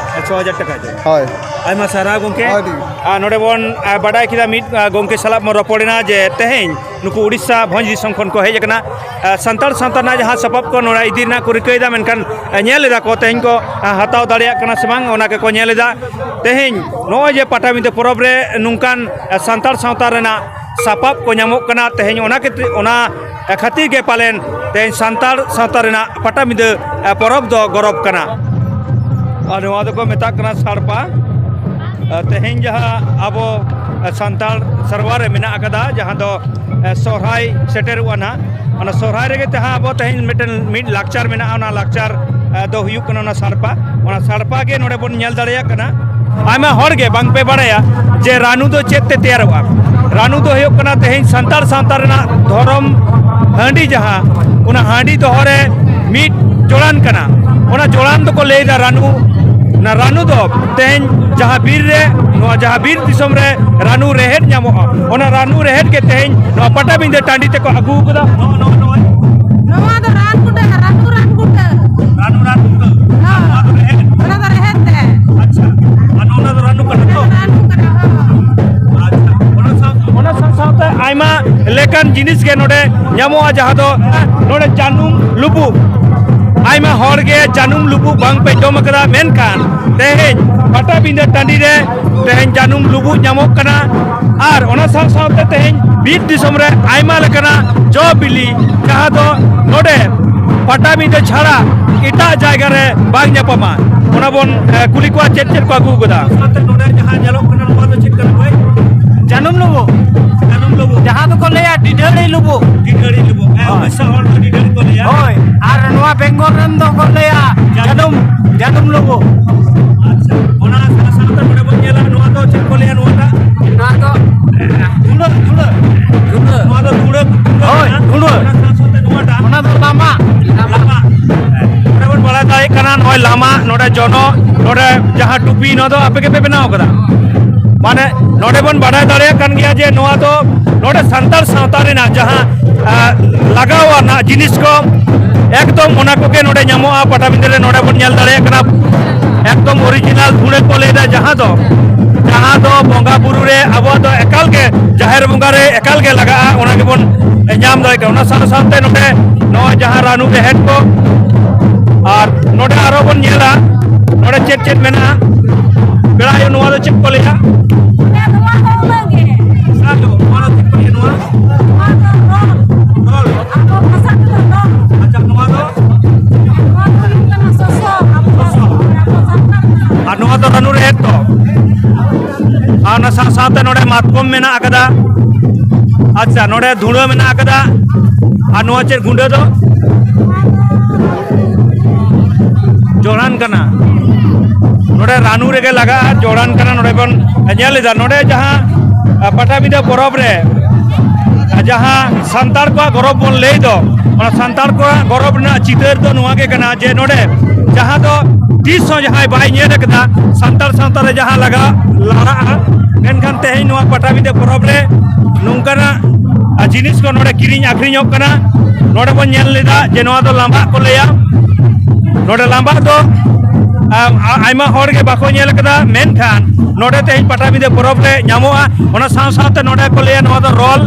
ᱪᱷᱚ ᱦᱟᱡᱟᱨ ᱴᱟᱠᱟ ᱜᱮ᱾ ᱦᱳᱭ᱾ ᱟᱭᱢᱟ ᱥᱟᱨᱦᱟᱣ ᱜᱚᱢᱠᱮ᱾ ᱦᱳᱭ, ᱴᱷᱤᱠ ᱜᱮᱭᱟ᱾ ᱟᱨ ᱱᱚᱰᱮ ᱵᱚᱱ ᱟᱨ ᱵᱟᱰᱟᱭ ᱠᱮᱫᱟ, ᱢᱤᱫ ᱟᱨ ᱜᱚᱢᱠᱮ ᱥᱟᱞᱟᱜ ᱵᱚᱱ ᱨᱚᱯᱚᱲᱮᱱᱟ ᱡᱮ ᱛᱮᱦᱮᱧ ᱱᱩᱠᱩ ᱩᱲᱤᱥᱥᱟ ᱵᱷᱚᱸᱡᱽ ᱫᱤᱥᱚᱢ ᱠᱷᱚᱱ ᱠᱚ ᱦᱮᱡ ᱟᱠᱟᱱᱟ᱾ ᱟᱨ ᱥᱟᱱᱛᱟᱲ ᱥᱟᱶᱛᱟ ᱨᱮᱱᱟᱜ ᱡᱟᱦᱟᱸ ᱥᱟᱯᱟᱵ ᱠᱚ ᱱᱚᱰᱮ ᱤᱫᱤ ᱨᱮᱱᱟᱜ ᱠᱚ ᱨᱤᱠᱟᱹᱭᱮᱫᱟ, ᱢᱮᱱᱠᱷᱟᱱ ᱟᱨ ᱧᱮᱞ ᱮᱫᱟ ᱠᱚ ᱛᱮᱦᱮᱧ ᱠᱚ ᱟᱨ ᱦᱟᱛᱟᱣ ᱫᱟᱲᱮᱭᱟᱜ ᱠᱟᱱᱟ ᱥᱮ ᱵᱟᱝ, ᱚᱱᱟ ᱜᱮᱠᱚ ᱧᱮᱞ ᱮᱫᱟ᱾ ᱛᱮᱦᱮᱧ ᱱᱚᱜᱼᱚᱭ ᱡᱮ ᱯᱟᱴᱟᱵᱤᱸᱫᱟᱹ ᱯᱚᱨᱚᱵᱽ ᱨᱮ ᱱᱚᱝᱠᱟᱱ ᱟᱨ ᱥᱟᱱᱛᱟᱲ ᱥᱟᱶᱛᱟ ᱨᱮᱱᱟᱜ ᱥᱟᱯᱟᱵ ᱠᱚ ᱧᱟᱢᱚᱜ ᱠᱟᱱᱟ, ᱛᱮᱦᱮᱧ ᱚᱱᱟ ᱠᱷᱟᱹᱛᱤᱨ, ᱚᱱᱟ ᱠᱷᱟᱹᱛᱤᱨ ᱜᱮ ᱯᱟᱞᱮᱱ ᱛᱮᱦᱮᱧ ᱥᱟᱱᱛᱟᱲ ᱥᱟᱶᱛᱟ ᱨᱮᱱᱟᱜ ᱯᱟᱴᱟᱵᱤᱸᱫᱟᱹ ᱟᱨ ᱯᱚᱨᱚᱵᱽ ᱫᱚ ᱜᱚᱨᱚᱵᱽ ᱠᱟᱱᱟ᱾ ᱟᱨ ᱱᱚᱣᱟ ᱫᱚᱠᱚ ᱢᱮᱛᱟᱜ ᱠᱟᱱᱟ ᱥᱟᱲᱯᱟ᱾ ᱟᱨ ᱛᱮᱦᱮᱧ ᱡᱟᱦᱟᱸ ᱟᱵᱚ ᱥᱟᱱᱛᱟᱲ ᱥᱮᱨᱣᱟ ᱨᱮ ᱢᱮᱱᱟᱜ ᱟᱠᱟᱫᱟ, ᱡᱟᱦᱟᱸ ᱫᱚ ᱥᱚᱦᱨᱟᱭ ᱥᱮᱴᱮᱨᱚᱜᱼᱟ ᱱᱟᱦᱟᱜ, ᱚᱱᱟ ᱥᱚᱦᱨᱟᱭ ᱨᱮᱜᱮ ᱡᱟᱦᱟᱸ ᱟᱵᱚ ᱛᱮᱦᱮᱧ ᱢᱤᱫᱴᱮᱱ, ᱢᱤᱫ ᱞᱟᱠᱪᱟᱨ ᱢᱮᱱᱟᱜᱼᱟ, ᱚᱱᱟ ᱞᱟᱠᱪᱟᱨ ᱫᱚ ᱦᱩᱭᱩᱜ ᱠᱟᱱᱟ ᱚᱱᱟ ᱥᱟᱲᱯᱟ᱾ ᱚᱱᱟ ᱥᱟᱲᱯᱟ ᱜᱮ ᱱᱚᱰᱮ ᱵᱚᱱ ᱧᱮᱞ ᱫᱟᱲᱮᱭᱟᱜ ᱠᱟᱱᱟ᱾ ᱟᱭᱢᱟ ᱦᱚᱲ ᱜᱮ ᱵᱟᱝ ᱯᱮ ᱵᱟᱲᱟᱭᱟ ᱡᱮ ᱨᱟᱹᱱᱩ ᱫᱚ ᱪᱮᱫ ᱛᱮ ᱛᱮᱭᱟᱨᱚᱜᱼᱟ᱾ ᱨᱟᱹᱱᱩ ᱫᱚ ᱦᱩᱭᱩᱜ ᱠᱟᱱᱟ ᱛᱮᱦᱮᱧ ᱥᱟᱱᱛᱟᱲ ᱥᱟᱶᱛᱟ ᱨᱮᱱᱟᱜ ᱫᱷᱚᱨᱚᱢ ᱦᱟᱺᱰᱤ, ᱡᱟᱦᱟᱸ ᱚᱱᱟ ᱦᱟᱺᱰᱤ ᱫᱚᱦᱚ ᱨᱮ ᱢᱤᱫ ᱡᱚᱲᱟᱱ ᱠᱟᱱᱟ᱾ ᱚᱱᱟ ᱡᱚᱲᱟᱱ ᱫᱚᱠᱚ ᱞᱟᱹᱭᱫᱟ ᱨᱟᱹᱱᱩ᱾ ᱚᱱᱟ ᱨᱟᱹᱱᱩ ᱫᱚ ᱛᱮᱦᱮᱧ ᱡᱟᱦᱟᱸ ᱵᱤᱨ ᱨᱮ, ᱱᱚᱣᱟ ᱡᱟᱦᱟᱸ ᱵᱤᱨ ᱫᱤᱥᱚᱢ ᱨᱮ ᱨᱟᱹᱱᱩ ᱨᱮᱦᱮᱫ ᱧᱟᱢᱚᱜᱼᱟ, ᱚᱱᱟ ᱨᱟᱹᱱᱩ ᱨᱮᱦᱮᱫ ᱜᱮ ᱛᱮᱦᱮᱧ ᱱᱚᱣᱟ ᱯᱟᱴᱟᱵᱤᱸᱫᱟᱹ ᱴᱟᱺᱰᱤ ᱛᱮᱠᱚ ᱟᱹᱜᱩ ᱟᱠᱟᱫᱟ᱾ ᱱᱚᱣᱟ, ᱱᱚᱣᱟ, ᱱᱚᱣᱟ᱾ ᱱᱚᱣᱟ ᱫᱚ ᱨᱟᱱ ᱠᱩᱴᱟᱹ, ᱨᱟᱹᱱᱩ ᱨᱟᱱ ᱠᱩᱴᱟᱹ᱾ ᱨᱟᱹᱱᱩ ᱨᱟᱱ ᱠᱩᱴᱟᱹ᱾ ᱦᱚᱸ᱾ ᱱᱚᱣᱟ ᱫᱚ ᱨᱮᱦᱮᱫ᱾ ᱚᱱᱟ ᱫᱚ ᱨᱮᱦᱮᱫ ᱛᱮ᱾ ᱟᱪᱪᱷᱟ᱾ ᱟᱨ ᱱᱚᱣᱟ ᱫᱚ ᱨᱟᱹᱱᱩ ᱠᱟᱱᱟ ᱛᱚ? ᱨᱟᱹᱱᱩ ᱠᱟᱱᱟ, ᱦᱚᱸ᱾ ᱟᱪᱪᱷᱟ᱾ ᱚᱱᱟ ᱥᱟᱶ, ᱚᱱᱟ ᱥᱟᱶ ᱥᱟᱶᱛᱮ ᱟᱭᱢᱟ ᱞᱮᱠᱟᱱ ᱡᱤᱱᱤᱥ ᱜᱮ ᱱᱚᱰᱮ ᱧᱟᱢᱚᱜᱼᱟ, ᱡᱟᱦᱟᱸ ᱫᱚ ᱱᱚᱰᱮ ᱡᱟᱹᱱᱩᱢ ᱞᱩᱵᱩᱜ᱾ ᱟᱭᱢᱟ ᱦᱚᱲ ᱜᱮ ᱡᱟᱹᱱᱩᱢ ᱞᱩᱵᱩᱜ ᱵᱟᱝ ᱯᱮ ᱡᱚᱢ ᱟᱠᱟᱫᱟ, ᱢᱮᱱᱠᱷᱟᱱ ᱛᱮᱦᱮᱧ ᱯᱟᱴᱟᱵᱤᱸᱫᱟᱹ ᱴᱟᱺᱰᱤ ᱨᱮ ᱛᱮᱦᱮᱧ ᱡᱟᱹᱱᱩᱢ ᱞᱩᱵᱩᱜ ᱧᱟᱢᱚᱜ ᱠᱟᱱᱟ᱾ ᱟᱨ ᱚᱱᱟ ᱥᱟᱶ ᱥᱟᱶᱛᱮ ᱛᱮᱦᱮᱧ ᱵᱤᱨ ᱫᱤᱥᱚᱢ ᱨᱮ ᱟᱭᱢᱟ ᱞᱮᱠᱟᱱᱟᱜ ᱡᱚ ᱵᱤᱞᱤ, ᱡᱟᱦᱟᱸ ᱫᱚ ᱱᱚᱰᱮ ᱯᱟᱴᱟᱵᱤᱸᱫᱟᱹ ᱪᱷᱟᱲᱟ ᱮᱴᱟᱜ ᱡᱟᱭᱜᱟ ᱨᱮ ᱵᱟᱝ ᱧᱟᱯᱟᱢᱟ᱾ ᱚᱱᱟ ᱵᱚᱱ, ᱮ, ᱠᱩᱞᱤ ᱠᱚᱣᱟ ᱪᱮᱫ ᱪᱮᱫ ᱠᱚ ᱟᱹᱜᱩ ᱟᱠᱟᱫᱟ᱾ ᱥᱟᱶᱛᱮ ᱱᱚᱰᱮ ᱡᱟᱦᱟᱸ ᱧᱮᱞᱚᱜ ᱠᱟᱱᱟ, ᱱᱚᱣᱟ ᱫᱚ ᱪᱮᱫ ᱠᱟᱱᱟ ᱵᱷᱟᱹᱭ? ᱡᱟᱹᱱᱩᱢ ᱞᱩᱵᱩᱜ᱾ ᱡᱟᱹᱱᱩᱢ ᱞᱩᱵᱩᱜ᱾ ᱡᱟᱦᱟᱸ ᱫᱚᱠᱚ ᱞᱟᱹᱭᱟ ᱰᱤᱰᱷᱟᱹᱲᱤ ᱞᱩᱵᱩᱜ᱾ ᱰᱤᱰᱷᱟᱹᱲᱤ ᱞᱩᱵᱩᱜ᱾ ᱦᱮᱸ, ᱦᱳᱭ᱾ ᱩᱲᱤᱥᱥᱟ ᱦᱚᱲ ᱫᱚ ᱰᱤᱰᱷᱟᱹᱲᱤ ᱠᱚ ᱞᱟᱹᱭᱟ᱾ ᱦᱳᱭ, ᱟᱨ ᱱᱚᱣᱟ ᱵᱮᱝᱜᱚᱞ ᱨᱮᱱ ᱫᱚᱠᱚ ᱞᱟᱹᱭᱟ ᱡᱟᱹᱱᱩᱢ᱾ ᱡᱟᱹᱱᱩᱢ, ᱡᱟᱹᱱᱩᱢ ᱞᱩᱵᱩᱜ᱾ ᱟᱪᱪᱷᱟ, ᱚᱱᱟ ᱥᱟᱶ ᱥᱟᱶᱛᱮ ᱱᱚᱰᱮ ᱵᱚᱱ ᱧᱮᱞᱟ, ᱱᱚᱣᱟ ᱫᱚ ᱪᱮᱫ ᱠᱚ ᱞᱟᱹᱭᱟ ᱱᱚᱣᱟᱴᱟᱜ? ᱱᱚᱣᱟ ᱫᱚ ᱫᱷᱩᱲᱟᱹ, ᱫᱷᱩᱲᱟᱹ᱾ ᱫᱷᱩᱲᱟᱹ᱾ ᱱᱚᱣᱟ ᱫᱚ ᱫᱷᱩᱲᱟᱹ, ᱫᱷᱩᱲᱟᱹ ᱦᱳᱭ, ᱠᱟᱱᱟ᱾ ᱫᱷᱩᱲᱟᱹ᱾ ᱚᱱᱟ ᱥᱟᱶ ᱥᱟᱶᱛᱮ ᱱᱚᱣᱟᱴᱟᱜ? ᱚᱱᱟ ᱫᱚ ᱞᱟᱢᱟ᱾ ᱞᱟᱢᱟ᱾ ᱱᱚᱰᱮ ᱵᱚᱱ ᱵᱟᱲᱟᱭ ᱫᱟᱲᱮᱭᱟᱜ ᱠᱟᱱᱟ, ᱱᱚᱜᱼᱚᱭ ᱞᱟᱢᱟ, ᱱᱚᱰᱮ ᱡᱚᱱᱚᱜ, ᱱᱚᱰᱮ ᱡᱟᱦᱟᱸ ᱴᱩᱯᱤ, ᱱᱚᱣᱟ ᱫᱚ ᱟᱯᱮ ᱜᱮᱯᱮ ᱵᱮᱱᱟᱣ ᱠᱟᱫᱟ? ᱢᱟᱱᱮ, ᱱᱚᱰᱮ ᱵᱚᱱ ᱵᱟᱰᱟᱭ ᱫᱟᱲᱮᱭᱟᱜ ᱠᱟᱱ ᱜᱮᱭᱟ ᱡᱮ ᱱᱚᱣᱟ ᱫᱚ ᱱᱚᱰᱮ ᱥᱟᱱᱛᱟᱲ ᱥᱟᱶᱛᱟ ᱨᱮᱱᱟᱜ ᱡᱟᱦᱟᱸ, ᱟ, ᱞᱟᱜᱟᱣ ᱟᱱᱟᱜ ᱡᱤᱱᱤᱥ ᱠᱚ, ᱮᱠᱫᱚᱢ ᱚᱱᱟ ᱠᱚᱜᱮ ᱱᱚᱰᱮ ᱧᱟᱢᱚᱜᱼᱟ ᱯᱟᱴᱟᱵᱤᱸᱫᱟᱹ ᱨᱮ᱾ ᱱᱚᱰᱮ ᱵᱚᱱ ᱧᱮᱞ ᱫᱟᱲᱮᱭᱟᱜ ᱠᱟᱱᱟ ᱮᱠᱫᱚᱢ ᱚᱨᱤᱡᱤᱱᱟᱞ ᱫᱷᱩᱲᱟᱹ ᱠᱚ ᱞᱟᱹᱭᱫᱟ, ᱡᱟᱦᱟᱸ ᱫᱚ, ᱡᱟᱦᱟᱸ ᱫᱚ ᱵᱚᱸᱜᱟ ᱵᱩᱨᱩ ᱨᱮ ᱟᱵᱚᱣᱟᱜ ᱫᱚ ᱮᱠᱟᱞ ᱜᱮ ᱡᱟᱦᱮᱨ ᱵᱚᱸᱜᱟ ᱨᱮ ᱮᱠᱟᱞ ᱜᱮ ᱞᱟᱜᱟᱜᱼᱟ, ᱚᱱᱟ ᱜᱮᱵᱚᱱ ᱧᱟᱢ ᱫᱟᱲᱮᱭᱟᱜ ᱠᱟᱱᱟ᱾ ᱚᱱᱟ ᱥᱟᱶ ᱥᱟᱶᱛᱮ ᱱᱚᱰᱮ ᱱᱚᱜᱼᱚᱭ ᱡᱟᱦᱟᱸ ᱨᱟᱱᱩ ᱨᱮᱦᱮᱫ ᱠᱚ, ᱟᱨ ᱱᱚᱰᱮ ᱟᱨᱚ ᱵᱚᱱ ᱧᱮᱞᱟ ᱱᱚᱰᱮ ᱪᱮᱫ ᱪᱮᱫ ᱢᱮᱱᱟᱜᱼᱟ᱾ ᱯᱮᱲᱟ ᱟᱭᱳ, ᱱᱚᱣᱟ ᱫᱚ ᱪᱮᱫ ᱠᱚ ᱞᱟᱹᱭᱟ? ᱦᱮᱸ, ᱱᱚᱣᱟ ᱦᱚᱸ ᱚᱱᱟ ᱜᱮ᱾ ᱥᱟᱨᱡᱚᱢ, ᱱᱚᱣᱟ ᱫᱚ ᱪᱮᱫ ᱠᱚ ᱞᱟᱹᱭᱟ ᱱᱚᱣᱟ? ᱱᱚᱣᱟ ᱫᱚ ᱨᱚᱞ᱾ ᱨᱚᱞ᱾ ᱟᱵᱚ ᱵᱷᱟᱥᱟ ᱛᱮᱫᱚ ᱨᱚᱞ᱾ ᱟᱪᱪᱷᱟ, ᱱᱚᱣᱟ ᱫᱚ? ᱱᱚᱣᱟ ᱫᱚ ᱦᱩᱭᱩᱜ ᱠᱟᱱᱟ ᱥᱚᱥᱚ᱾ ᱟᱵᱚ ᱥᱚᱥᱚ᱾ ᱟᱵᱚ ᱥᱟᱱᱛᱟᱲ ᱠᱟᱱᱟ᱾ ᱟᱨ ᱱᱚᱣᱟ ᱫᱚ ᱨᱟᱹᱱᱩ ᱨᱮᱦᱮᱫ ᱛᱚ? ᱟᱨ ᱚᱱᱟ ᱥᱟᱶ ᱥᱟᱶᱛᱮ ᱱᱚᱰᱮ ᱢᱟᱛᱠᱚᱢ ᱢᱮᱱᱟᱜ ᱟᱠᱟᱫᱟ᱾ ᱟᱪᱪᱷᱟ, ᱱᱚᱰᱮ ᱫᱷᱩᱲᱟᱹ ᱢᱮᱱᱟᱜ ᱟᱠᱟᱫᱟ᱾ ᱟᱨ ᱱᱚᱣᱟ ᱪᱮᱫ ᱜᱩᱸᱰᱟᱹ ᱫᱚ? ᱡᱚᱲᱟᱱ ᱠᱟᱱᱟ᱾ ᱱᱚᱰᱮ ᱨᱟᱹᱱᱩ ᱨᱮᱜᱮ ᱞᱟᱜᱟᱜᱼᱟ, ᱡᱚᱲᱟᱱ ᱠᱟᱱᱟ᱾ ᱱᱚᱰᱮ ᱵᱚᱱ ᱧᱮᱞ ᱮᱫᱟ, ᱱᱚᱰᱮ ᱡᱟᱦᱟᱸ, ᱟ, ᱯᱟᱴᱟᱵᱤᱸᱫᱟᱹ ᱯᱚᱨᱚᱵᱽ ᱨᱮ, ᱟ, ᱡᱟᱦᱟᱸ ᱥᱟᱱᱛᱟᱲ ᱠᱚᱣᱟᱜ ᱜᱚᱨᱚᱵᱽ ᱵᱚᱱ ᱞᱟᱹᱭ ᱫᱚ, ᱚᱱᱟ ᱥᱟᱱᱛᱟᱲ ᱠᱚᱣᱟᱜ ᱜᱚᱨᱚᱵᱽ ᱨᱮᱱᱟᱜ ᱪᱤᱛᱟᱹᱨ ᱫᱚ ᱱᱚᱣᱟ ᱜᱮ ᱠᱟᱱᱟ ᱡᱮ ᱱᱚᱰᱮ ᱡᱟᱦᱟᱸ ᱫᱚ ᱛᱤᱥ ᱦᱚᱸ ᱡᱟᱦᱟᱸᱭ ᱵᱟᱭ ᱧᱮᱞ ᱟᱠᱟᱫᱟ ᱥᱟᱱᱛᱟᱲ ᱥᱟᱶᱛᱟ ᱨᱮ ᱡᱟᱦᱟᱸ ᱞᱟᱜᱟ ᱞᱟᱲᱟᱜᱼᱟ, ᱢᱮᱱᱠᱷᱟᱱ ᱛᱮᱦᱮᱧ ᱱᱚᱣᱟ ᱯᱟᱴᱟᱵᱤᱸᱫᱟᱹ ᱯᱚᱨᱚᱵᱽ ᱨᱮ ᱱᱚᱝᱠᱟᱱᱟᱜ, ᱟ, ᱡᱤᱱᱤᱥ ᱠᱚ ᱱᱚᱰᱮ ᱠᱤᱨᱤᱧ ᱟᱹᱠᱷᱨᱤᱧᱚᱜ ᱠᱟᱱᱟ᱾ ᱱᱚᱰᱮ ᱵᱚᱱ ᱧᱮᱞ ᱞᱮᱫᱟ ᱡᱮ ᱱᱚᱣᱟ ᱫᱚ ᱞᱟᱢᱵᱟᱜ ᱠᱚ ᱞᱟᱹᱭᱟ᱾ ᱱᱚᱰᱮ ᱞᱟᱢᱵᱟᱜ ᱫᱚ, ᱟ, ᱟ-, ᱟᱭᱢᱟ ᱦᱚᱲ ᱜᱮ ᱵᱟᱠᱚ ᱧᱮᱞ ᱟᱠᱟᱫᱟ, ᱢᱮᱱᱠᱷᱟᱱ ᱱᱚᱰᱮ ᱛᱮᱦᱮᱧ ᱯᱟᱴᱟᱵᱤᱸᱫᱟᱹ ᱯᱚᱨᱚᱵᱽ ᱨᱮ ᱧᱟᱢᱚᱜᱼᱟ᱾ ᱚᱱᱟ ᱥᱟᱶ ᱥᱟᱶᱛᱮ ᱱᱚᱰᱮ ᱠᱚ ᱞᱟᱹᱭᱟ ᱱᱚᱣᱟ ᱫᱚ ᱨᱚᱞ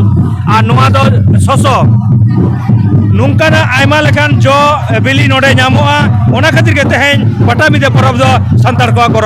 ᱟᱨ ᱱᱚᱣᱟ ᱫᱚ ᱥᱚᱥᱚ᱾ ᱱᱚᱝᱠᱟᱱᱟᱜ ᱟᱭᱢᱟ ᱞᱮᱠᱟᱱ ᱡᱚ ᱵᱤᱞᱤ ᱱᱚᱰᱮ ᱧᱟᱢᱚᱜᱼᱟ᱾ ᱚᱱᱟ ᱠᱷᱟᱹᱛᱤᱨ ᱜᱮ ᱛᱮᱦᱮᱧ ᱯᱟᱴᱟᱵᱤᱸᱫᱟᱹ ᱯᱚᱨᱚᱵᱽ ᱫᱚ ᱥᱟᱱᱛᱟᱲ ᱠᱚᱣᱟᱜ ᱯᱚᱨᱚᱵᱽ᱾